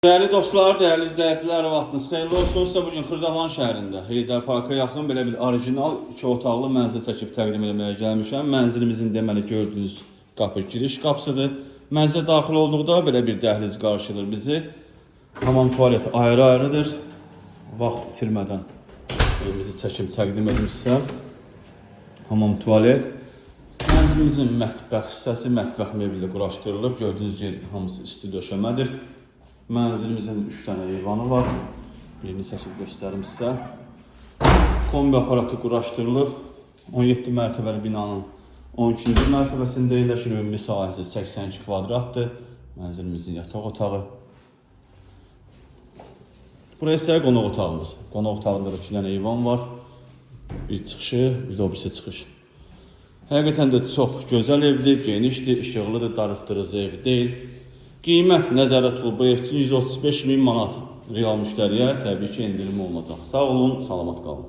Dəyərli dostlar, dəyərli izləyicilər, vaxtınız xeyirli olsun. Sizə bu gün Xırdalan şəhərində Heydər Parka yaxın belə bir orijinal iki otaqlı mənzil çəkib təqdim etməyə gəlmişəm. Mənzilimizin deməli gördüyünüz qapı giriş qapısıdır. Mənzilə daxil olduqda belə bir dəhliz qarşılayır bizi. Hamam tualet ayrı-ayrıdır. Vaxt itirmədən evimizi çəkib təqdim edim sizə. Hamam tualet. Mənzilimizin mətbəx hissəsi, mətbəx mebeli quraşdırılıb. Gördüyünüz yer hamısı isti döşəmədir. Mənzilimizin 3 dənə eyvanı var. Birini çəkib göstərim sizə. Kombi aparatı quraşdırılıb. 17 mərtəbəli binanın 12-ci mərtəbəsində yerləşir. Ümumi sahəsi 82 kvadratdır. Mənzilimizin yataq otağı. Burası isə qonaq otağımız. Qonaq otağında da 2 dənə eyvan var. Bir çıxışı, bir də o birisi çıxış. Həqiqətən də çox gözəl evdir, genişdir, işıqlıdır, darıxdırıcı ev deyil. Qiymət nəzərdə tutulub bu ev üçün 135 min manat real müştəriyə təbii ki endirim olunacaq. Sağ olun, salamat qalın.